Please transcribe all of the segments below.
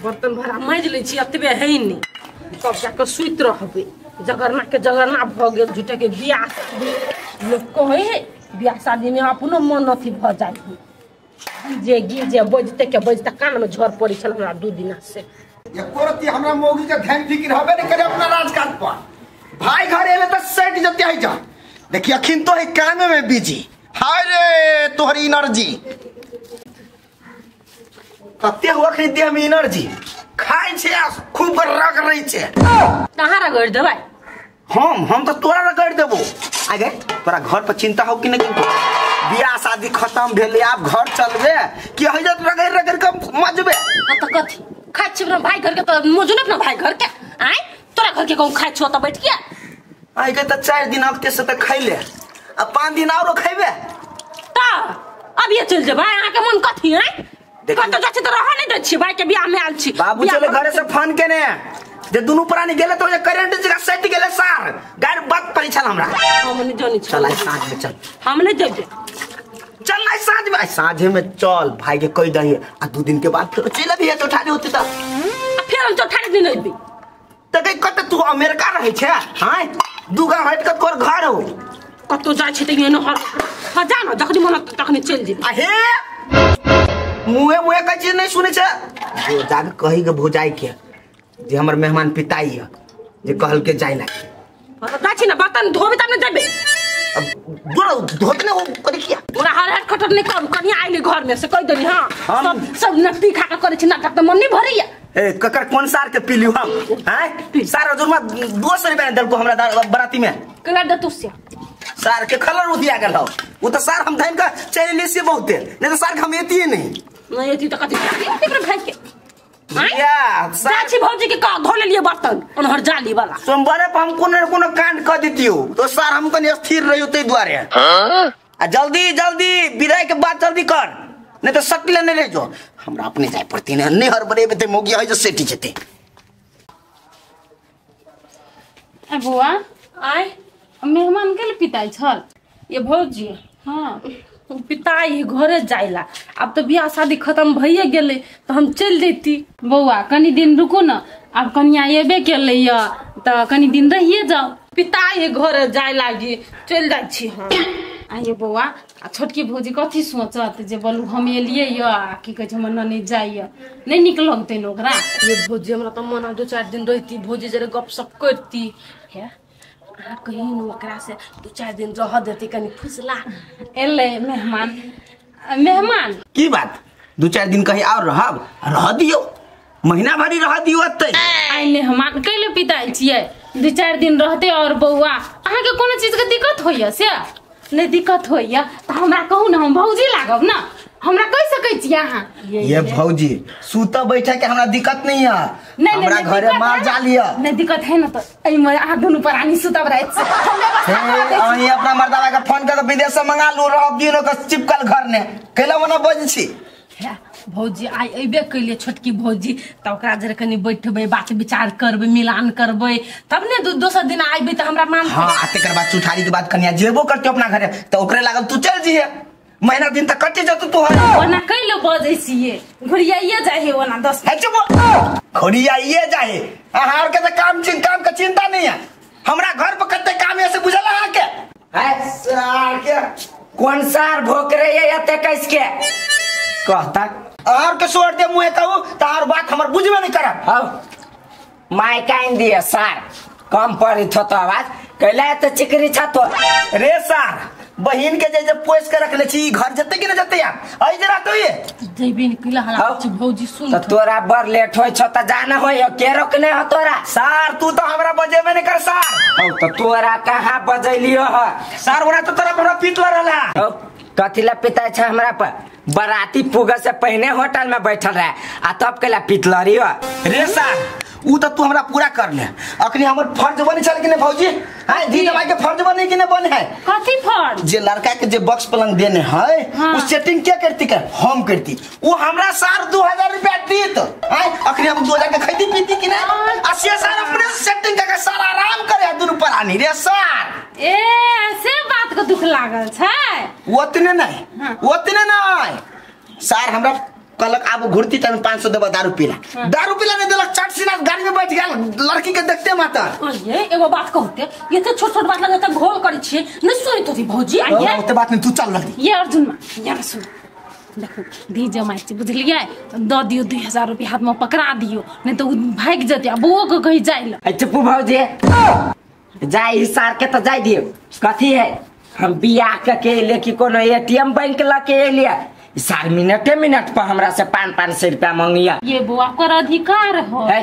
बर्तन भाड़ा माजि लै छी एतबे है नहि तब जाकऽ सुति रहबै। जगरना के जगरना भऽ गेल झूठे के बियाह शादी लोक कहै है बियाह शादी में अपनो मन अथी भऽ जाइ है जे गी जे बजते के बजते कान में झड़ पड़ै छल हमरा 2 दिना से। एको रत्ती हमरा मौगी के ध्यान फिक्र हबे नहीं करे अपना राजकाज पर। भाई घर एले त सेट जते है जा देखी अखिन तो है काम में बिजी। हाय रे तोहर एनर्जी कते हुआ खरीद दे हम एनर्जी खाइ छे खूब रग रही छे। कहां रगड़ देबै? हम तो तोरा रगड़ देबो। आगे तोरा घर पर चिंता हो कि नहीं? बियाह शादी खत्म भेले आब घर चलबे कि है जत रगड़ रगड़ के मजबे? हां त कथी खाइ छी अपना भाई घर के त मजो न अपना भाई घर के आय तोरा घर के कहूं खाइ छो त बैठ के आइ के त 4 दिन हफ्ते से त खैले आ 5 दिन औरो खैबे त अब ये चल जेबै। अहाँ के मन कथी है? कत जाछि त रह नै दै छी भाई के बियाह में आयल छी। बाबू चले घरे से फोन केने जे दुनु प्राणी गेले तो करंट जगह सेट गेले सार गार बात पड़ी छल हमरा। हम नै जानी चल आई साँझ में चल। हम नै जेबै। चल आई साँझ में साँझे में चल भाई के कह दही आ 2 दिन के बाद फिर चल अभी चौठारी होती त आ फिर हम चौठारी दिन अइबे त कई कत तू अमेरिका रहै छे? हां 2 गांव हट के तोर घर हो कतो जाय छै त एनो हर हां जा न जखनी मन तखनी चल जेबै। आ हे मुहे मुहे कहै छी नहीं सुनै छे जो जाग कही के भोजाई के जे हमर मेहमान पिताई है जे कहल के जाय ना जाय छी ना बर्तन धोबे तब ने जेबै। अब धोते ने वो करे किया ओरा हर हर खटर नहीं करू कनिया आइले घर में से कह देनी। हां सब सब नकदी खा के करे छी नाटक त मन नहीं भरैया। ए ककर कोन सार के पीलियो हम? हैं सार हजुरमा 200 रुपया देलको हमरा बराती में केला दे तू से सार के खलर उधिया गेल हो उ त सार हम धइन के चल ले से बहुते नहीं त सार के हम एतिए नहीं नहीं एती त कथि एकरा भाई के या जाछि भौजी के का धो लेलिए बर्तन ओनहर जाली वाला सोमवारे पर हम कोनो न कोनो कांड क दितियो तो सार हम कनी स्थिर रहियो तै दुआरे। आ जल्दी जल्दी विदाई के बाद जल्दी कर नहीं तो सकले नहीं रह जो हमरा अपने जाय पड़ती ने नहीं हर बरे ते मोगी है जो सेटी जेते। आ बुआ आय मेहमान के पिताई छल ये भौजी? हां पिताई घरे जाइला अब तो बियाह शादी खत्म भइए गेले त हम चल जैती। बौआ कनी दिन रुकू न अब कनिया एबे केलै य त कनी दिन रहिए जाओ। पिताई घरे जाय लागी चल जाइ छी हम। आइए बौआ आ छोटकी भौजी कथी सोचत जे बोलू हम एलियै य आ की कहै छै हमर ननैद जाइय नहीं नीक लगतै न ओकरा। ये भौजी हमरा त मन 2-4 दिन रहती भौजी जरे गपशप करती हे अहाँ कहीं न ओकरा से 2-4 दिन रह देती कनी फुसला एलै मेहमान मेहमान की बात 2-4 दिन कहीं और रहब रह दियो महीना भरी रह दियो अतै। आइ मेहमान कैले पिताइ छियै 2-4 दिन रहते और बौआ अहाँ के कोनो चीज के दिक्कत होइया से नहीं दिक्कत होइया त हमरा कहू न हम भौजी लागब न हमरा कह सकै छी अहाँ। ये भौजी सुत बैठे के हमरा दिक्कत नहीं है हमरा घरे मार जाली है नहीं दिक्कत है न त एमे अहाँ दुनू प्राणी सुतब राति से हम व्यवस्था करा दै छी। अहीं अपना मर्दावा के फोन कर के विदेश से मंगा लू रहब दिनो के चिपकल घर ने कैला मना बज छी। भौजी आइ अइबे कैले छोटकी भौजी त ओकरा जरे कनी बैठबै बात विचार करबै मिलान करबै तब ने दोसर दिन आइबै त हमरा मान। हां आ तेकर बाद चुठारी के बाद कनिया जेबो करते अपना घरे त ओकरे लागल तू चल जिहे महीना दिन तक कटे जतु तोहर ओना कैलो बजै छियै घुरियाइए जाय हे ओना 10 हे चुप घुरियाइए जाय हे अहाँ आर के त काम काम के चिंता नहीं है हमरा घर पर कते काम है से बुझल अहाँ के। है सार के कोन सार भोकरे ये एते कैस के कहता और के सोर दे मुहे कहू त और बात हमर बुझबे नहीं करब। हौ my काइन दिए सार कम पड़ी थो तो आवाज कैला त चिकरी छ तो रे सार बहिन के जे जे पोस के रखले छी घर जते कि न जते यार आई जरा तो ये जइबे न कैला हला छी भौजी सुन त तोरा बड़ लेट होय छ त जाना होय के रोकने हो तोरा सार तू तो हमरा बजेबे नहीं कर सार। हौ त तोरा कहां बजैलियो ह सार ओरा तो तोरा हमरा पीतला रहला। हौ कथी ला पिताई छ हमरा पर बराती पुगे से पहले होटल में बैठल रहे आ तब कैला पितलरी हो रे सार उ त तू हमरा पूरा कर ले अखनी हमर फर्ज बनी छल कि ने भौजी? हां दी दवाई के फर्ज बनी कि ने बन है? कथी फर्ज? जे लड़का के जे बॉक्स पलंग देने है हाँ। उ सेटिंग के करती कर हम करती उ हमरा सार 2000 रुपया देत हां अखनी हम 2000 के खरीदी पीती कि ने आ से सार अपने सेटिंग के सार आराम करे दुनु प्राणी रे सार। ए से बात के दुख लागल छै? ओतने नहीं हाँ। ओतने नहीं सार हमरा कहलक आब घुरती त 500 देबा दारू पीला दारू पीला नहीं देलक चट सीना गाड़ी में बैठ गेल लड़की के देखते माता। ये एगो बात कहते ये तो छोट छोट बात लगे त घोल करै छी नहीं सुनैत होती भौजी। आइए ओते बात नहीं तू चल लड़की। ये अर्जुन मां यार सुन देखो धी जमाइ छी बुझलियै the दियो 2000 रुपया हाथ में पकड़ा दियो नहीं तो भाग जते आ बउओ के कहि जाइल। चुप भौजी जाय सार के त जाय दियो कथी है हम बियाह के एलियै कि कोनो एटीएम बैंक ल के एलियै सार मिनटे मिनट पर हमरा से 500-500 रुपया मांगिया। ये बउआ कर अधिकार हो है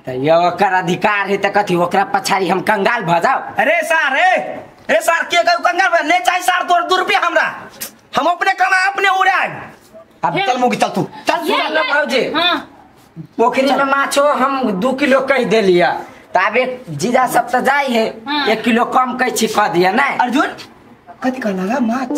त ये ओकर अधिकार है त कथी ओकरा पछाड़ी हम कंगाल भ जाओ। अरे सार ए सार के कहू कंगाल भ नहीं चाहे सार तोर 2 रुपया हमरा हम अपने कमा अपने उड़ाए। अब चल मुगी चल तू चल सुन भौजी। हां पोखरी में माछो हम 2 किलो कह देलिया तब एक जीजा सब त जाय है 1 किलो कम कह छी कह दिया नहीं। अर्जुन कथी कहलगा माछ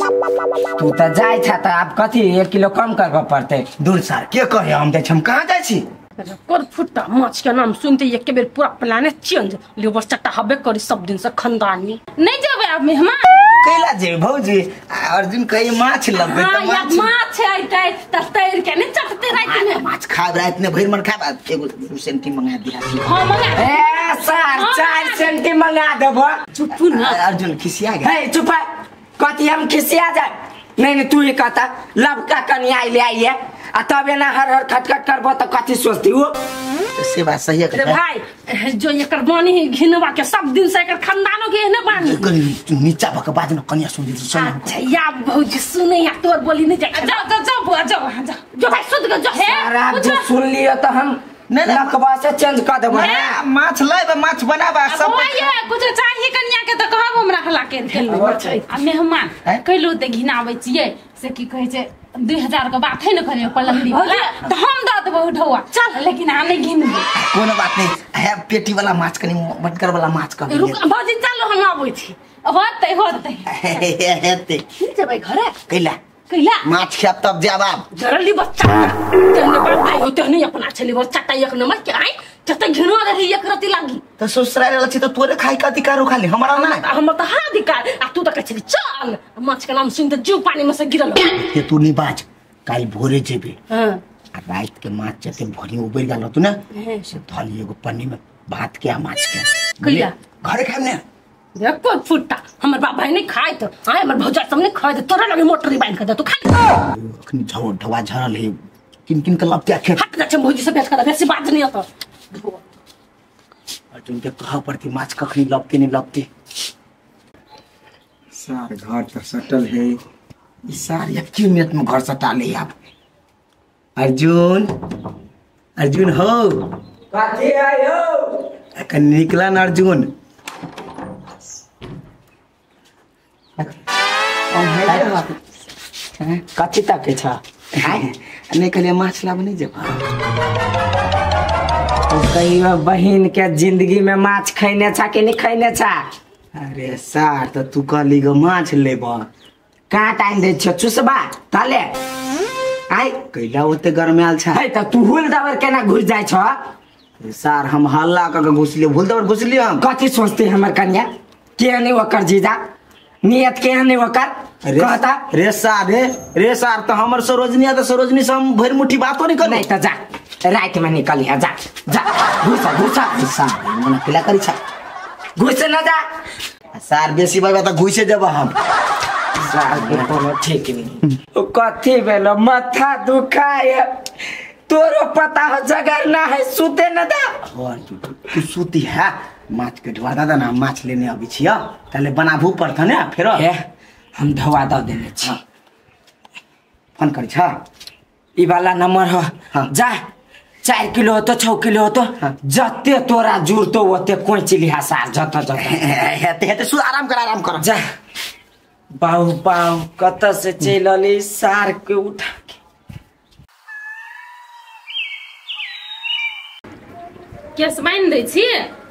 तू त जाय छ त अब कथी 1 किलो कम करबा पड़ते। दूर सार के कहे हम जाय छी हम कहां जाय छी। कर फुट्टा माछ के नाम सुनते एक बेर पूरा प्लान चेंज लेबर चट्टा हबे करी सब दिन से खानदानी नहीं जेबै अब मेहमान कैला जे भौजी। अर्जुन कही माछ लबे त माछ माछ आइतै त तैर के नहीं चटते रात में माछ खा रात में भरि मन खा एगो 2 सेंटी मंगा दिया। हां मंगा ए सर 4 सेंटी मंगा देबो। चुप ना अर्जुन खिसिया गेल। हे चुप कथी हम खिसिया जाए नहीं नहीं तू ही कहता लबका कनिया ले आई है आ तब एना हर हर खटखट करबो त कथी सोचती हो से बात सही है। रे भाई जो एकर बानी है घिनवा के सब दिन से एकर खानदानो के एहने बानी कनी नीचा भक बाज न कनिया सुन सुन। अच्छा या भौजी सुने या तोर बोली नहीं जाय जाओ जाओ जाओ बुआ जाओ वहां जाओ जो भाई सुन के जो है जो सुन लियो त हम नहीं लकवा से चेंज कर देबो। माछ लाइब माछ बनाबा सब ये कुछ चाहिए कनिया के त कहब हमरा हला के आ मेहमान कहलो त घिनाबै छियै से की कहै छै 2000 के बात है न कहलियो पलंगड़ी त हम the देबो ढौआ चल लेकिन आ नहीं घिनबो। कोनो बात नहीं है पेटी वाला माछ कनी मटकर वाला माछ कह रुक भौजी चलो हम आबै छी होतै होतै हेतै जेबै घरे कैला कैला माछ खाब तब जाब आब जरली बच्चा तेहने बाप भाई होते नहीं अपना छली बच्चा एक नंबर के आई जते घिनवा रही एक रति लागी त ससुराल रहल छी त तोरे खाई का अधिकार हो खाली हमरा ना हमर त हा अधिकार आ तू त कहै छली चल माछ के नाम सुन त जीव पानी में से गिरल। ते तू नहीं बाज काल भोरे जेबे। हां आ रात के माछ जते भरी उबेर गेल तू ना से धली एगो पन्नी में भात के आ माछ के कैला घरे खाब ने देखो फुट्टा हमर बाप भाई नहीं खाए तो आय हमर भौजा सब नहीं खाए तो तोरा लगे मोटरी बांध के दे तू खा अखनी झो ढवा झरल है किन किन के लपत्या खेत हट जा भौजी से भेट कर बेसी बात नहीं होता। अर्जुन के कह पड़ती माछ कखनी लपते नहीं लपते। सार घर त सटल है ई सार एक मिनट में घर सटा ले आप। अर्जुन अर्जुन हो कथी आयो अखन निकला न अर्जुन कथी तक छ नहीं कहलिए माछ लाब नहीं जेबा कहियो बहिन के जिंदगी में माछ खैने छा कि नहीं खैने छा। अरे सार त तू कहली गो माछ लेब काट आनि दै छ चुसबा तले आइ कैला ओते गरमायल छ है त तू हुल दबर केना घुस जाइ छ। सार हम हल्ला क के घुसलिए भूल दबर घुसलिए हम कथी सोचते हमर कन्या के नहीं ओकर जीजा नियत के नहीं ओकर कहता रे सार रे सार त हमर सरोजनी त सरोजनी से हम भरि मुट्ठी बातो नहीं करू नहीं त जा रात में निकल जा जा घुसा घुसा सार मना केला करी छ घुस न जा सार बेसी बाबा त घुसे जब हम सार के कोनो ठीक नहीं ओ कथी भेलो माथा दुखाय तोरो पता हो जगह ना है सुते न दा। और तू सुती है माछ के ढुआ दादा ना माछ लेने अबै छियै तले बनाबू पड़त ने फेरो हे हम धोआ the देने छी फोन करी छ ई वाला नंबर हो। हाँ। जा 4 किलो हो तो 6 किलो हो तो हाँ। जते तोरा जुड़तो ओते कोची लिहा सार जत जत हेते हेते सु आराम कर आराम कर जा। बाऊ बाऊ कत से चल अली सार के उठा के केस बान्हि दै छी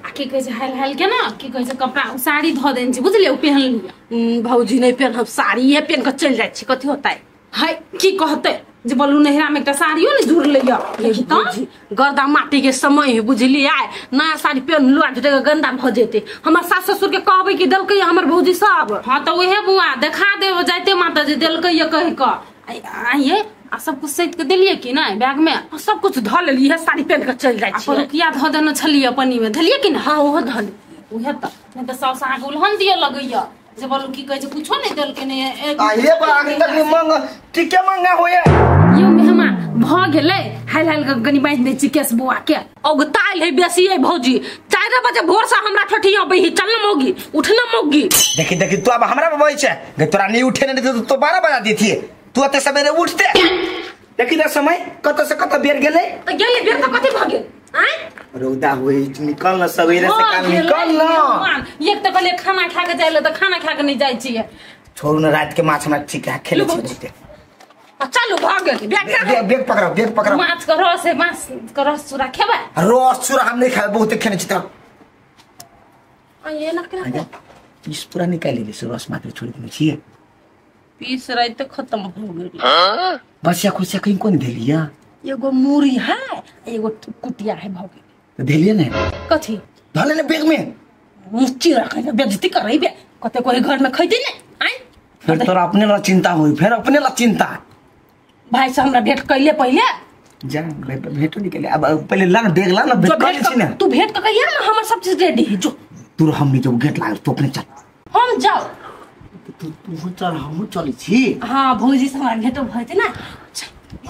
आ की कहै छै हाल हाल के ना की कहै छै कपड़ा साड़ी धो देने छी बुझलियै ओ पहन लिअ। भौजी नहीं पहनब साड़ी ये पहन के चलि जाइ छी कथी होतै है की कहतै जे बोलू नहिरा में एकटा साड़ियो ने जुड़लै देखी त गर्दा माटी के समय है बुझलियै नया साड़ी पहन लुआ झुटे के गंदा भ जेतै। हमर सास ससुर के कहबै कि देलकै हमर भौजी सब। हां त ओहे बुआ देखा देब जाइते माता जे देलकै कहि क आइए आ सब कुछ सैत के देलियै कि नै बैग में? सब कुछ धऽ लेलियै है, साड़ी पहन के चलि जाइ छी। परुकिया धऽ देने छलियै पन्नी में, धलियै कि नै? हां ओहो धऽ उहे त नहीं त साउस अहाँ के उलहन दिए लगैया जे बोलू की कहै छै कुछो नहीं देलकै ने। आहे बा अखन तक मंग ठीके मंगा होए यो मेहमान भ गेलै। हाल हाल के गनी बांधि दै छी केस बौआ के। औगताइल है बेसी है भौजी, 4 बजे भोर से हमरा ठठिया बही चल न मौगी उठ न मौगी। देखी देखी तू अब हमरा बबै छै गे, तोरा नहीं उठे ने तो 12 बजा देथिए, तू एते सवेरे उठते। देखी न समय कत से कत बेर गेलै त गेलै बेर त कथि भ गेल? आय रौदा होई निकल न सवेरे से काम निकल न। एक त कहले खाना खा के जाइले त खाना खा के नहीं जाइ छियै। छोड़ू न रात के माछ हमरा ठीक है खेले छी। चलू भ गेल बैग बैग पकड़ो बैग पकड़ो। माछ के रस है, माछ के रस चूरा खेबै? रस चूरा हम नहीं खाए, बहुत खेने छी त। आ ये ना केना पीस पूरा निकालि लेली से रस मात्र छोड़ देने छियै। पीस रात खत्म भ गेल। बसिया खुसिया कहीं कोन देलिया? एगो मूरी है एगो कुटिया है भ गेल। त देलिए ने कथी धले ने बैग में मुच्ची रखै ने बेइज्जती करैबे कते कोई घर में खैते ने। आइ फिर तोरा अपने ला चिंता होई, फिर अपने ला चिंता। भाई से हमरा भेंट कैले पहिले जा भेंटो निकले। अब पहिले ला ना बैग ला ना भेंट कर छी ना तू भेंट क कहिया ना हमर सब चीज रेडी है। जो तू हम नहीं जब गेट लागल तो अपने चल हम जाओ तू तू चल हम चलै छी। हां भौजी से हमरा भेंटो भइते ना।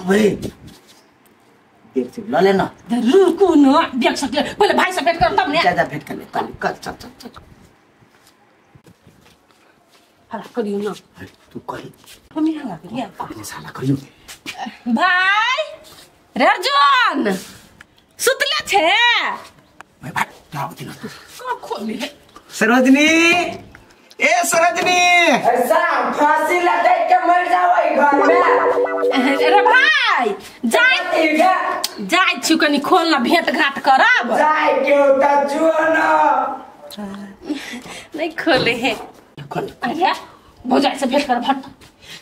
ओए देख से ल ले ना रुकू ना देख सकले पहिले भाई से भेंट कर तब ने जा जा भेंट कर ले कल कल चल चल चल हला करियो ना तू कही हम यहाँ लग गया अपने साला करियो। भाई रर्जुन सुतले छे? भाई भाई जाओ दिन तू कब खोली है? सरोजनी ए सरोजनी ऐसा फांसी लटक के मर जाओ घर में। अरे भाई जाय जाय छी कनी खोल ना भेंट घाट करब। जाय के त जुओ ना नहीं खोले है। खोल अरे भौजाई से भेंट कर भट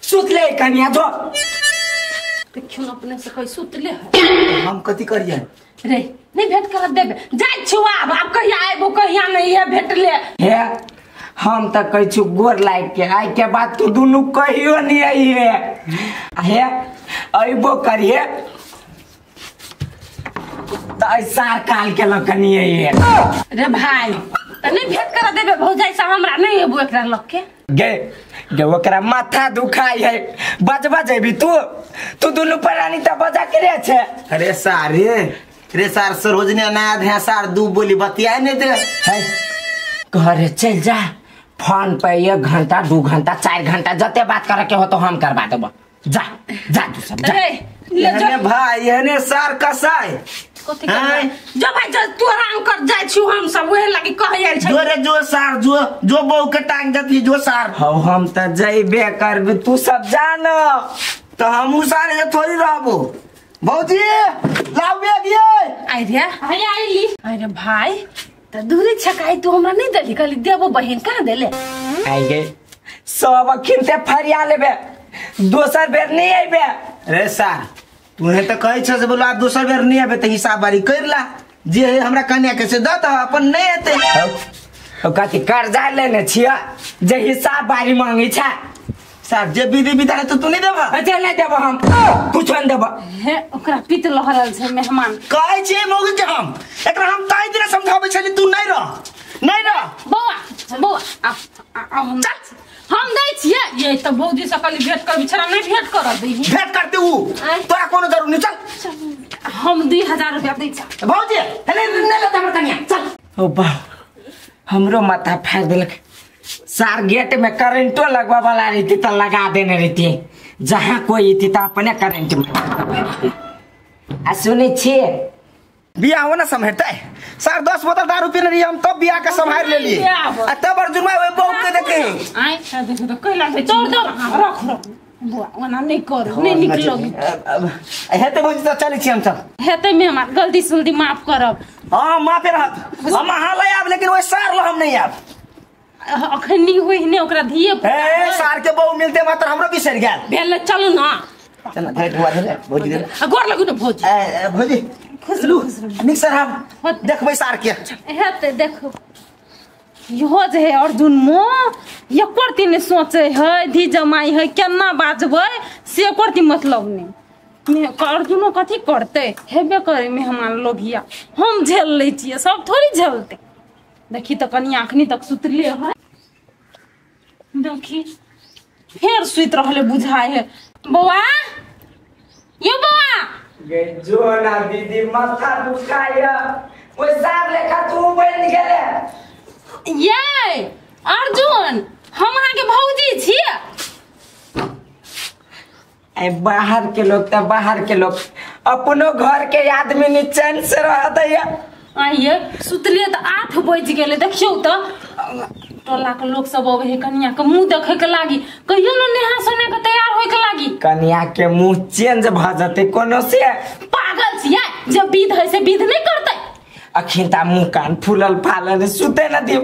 सुतले कनिया जो देखियो अपने से कहीं सुतले है। हम कथि करिए रे नहीं भेंट कर देबे जाय छु आब आब कहिया आबो कहिया नहीं है भेंट ले। हे हम त कहै छु गोर लाग के आइ के बाद तू दुनु कहियो नहीं आई है। हे अइबो करिए त ऐसा काल के लकनी है। रे भाई त नहीं भेंट कर देबे भौजाई से हमरा नहीं एबो एकरा लग के गे गे ओकरा माथा दुखाई है बजबा जेबी तू तू दुनु प्राणी त बजा के रे छे। अरे सार रे सार सरोजनी अनाथ है सार दू बोली बतियाए नहीं दे है घरे चल जा फोन पे 1 घंटा 2 घंटा 4 घंटा जते बात करे के हो तो हम करवा देबो। जा जा तू सब जा। ले जा भाई एने सार कसाई कथि करबै जो भाई जो तू आराम कर जाय छु हम सब ओहे लागी कह आयल छै। जो रे जो सार जो जो बहू के टांग जती जो सार। हौ हम त जइबे करबी तू सब जान त हम सार जे थोड़ी रहबो। भौजी लाव बैग ये आइ रे आइ आइली। अरे भाई त दूरी छकाई तू हमरा नहीं देली कहली देबो बहिन कहाँ देले? आई गे सब अखिन ते फरिया लेबे दोसर बेर नहीं आइबे। रे सार तूहे त कहै छ से बोला दोसर बेर नहीं आबे त हिसाब बारी कर ला जे है हमरा कन्या के से द त अपन नहीं एते। हौ कथि कर्जा लेने छिया जे हिसाब बारी मांगै छ सार जे विधि विधान तो तू नहीं देबा? अच्छा नहीं देबो हम कुछ नहीं देबो। हे ओकरा पित लहरल छै मेहमान कहै छै मौगी के हम एकरा हम ताई दिन समझाबै छली तू नहीं रह नहीं रह। बौआ बौआ आ हम हम दै छियै ये त भौजी से कहली भेंट कर बिछड़ा नहीं भेंट कर दै भेंट करते उ तोरा कोनो जरूर नहीं चल हम 2000 रुपया दै छ भौजी नहीं नहीं ले हमर कन्या चल। ओ बा हमरो माथा फाड़ देलक सार गेट में करंटो लगवा वाला रहती त लगा देने रहती जहाँ कोई थी त अपने करंट में। आ सुनै छी बियाह हो ना सम्हरतै सार 10 बोतल दारू पीने रही हम तब बियाह के सम्हार लेली आ तब अर्जुन भाई बहू के देखे आइ देखो त कैला छै तोड़ दो रख रख बुआ ओना नहीं करू नहीं निकलो हेतै भौजी त चलै छी हम सब हेतै मेहमान गलती सुलती माफ करब। हां माफे रहत हम अहाँ लय आब लेकिन ओइ सार ल हम नहीं आब। अखन नहीं होई ने ओकरा धिये ए सार के बहू मिलते मात्र हमरो बिसरि गेल भेल। चलू ना चल धर बुआ धर भौजी धर आ गोर लगू ना भौजी। ए भौजी खुश लू निक सर हम देखबै सार के हेतै देखो इहो जे है अर्जुन मो एकर ती नहीं सोचे है धी जमाई है केना बाजबै से एकर ती मतलब नहीं। अर्जुनो कथी करते हेबे करे मेहमान लोभिया हम झेल लै छियै सब थोड़ी झेलते। देखी तऽ कनिया अखनी तक सुतले है, देखी फेर सुति रहले बुझाय है। बौआ यो बौआ गे जो ना दीदी माथा दुखाय ओइ सार लेखा तू बन गेले। ये अर्जुन हम अहाँ के भौजी छियै। ए बाहर के लोग त बाहर के लोग अपनो घर के आदमी नि चैन से रहत है। आइए सुतलिए त 8 बज गेलै। देखियौ त टोला के लोग सब अबै है कनिया के मुंह देखे के लागी, कहियो न नेहा सोने के तैयार होय के लागी। कनिया के मुंह चेंज भ जते कोनो से। पागल छियै जब विध है से विध नहीं करते। अखिन ता मुंह कान फूलल फालल सुते न दियो।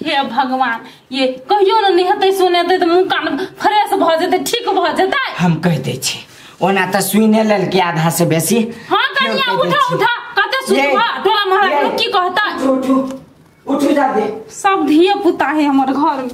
हे भगवान ये कहियो न नेहते सुनेते त मुंह कान फ्रेश भ जेते ठीक भ जेते। हम कह दै छी ओना त सुने लेलके आधा से बेसी। हां कनिया उठा उठा कते सुतबा टोला मोहल्ला के लोग की कहता। उठू उठू जा दे सब धिया पुता है हमर घर में।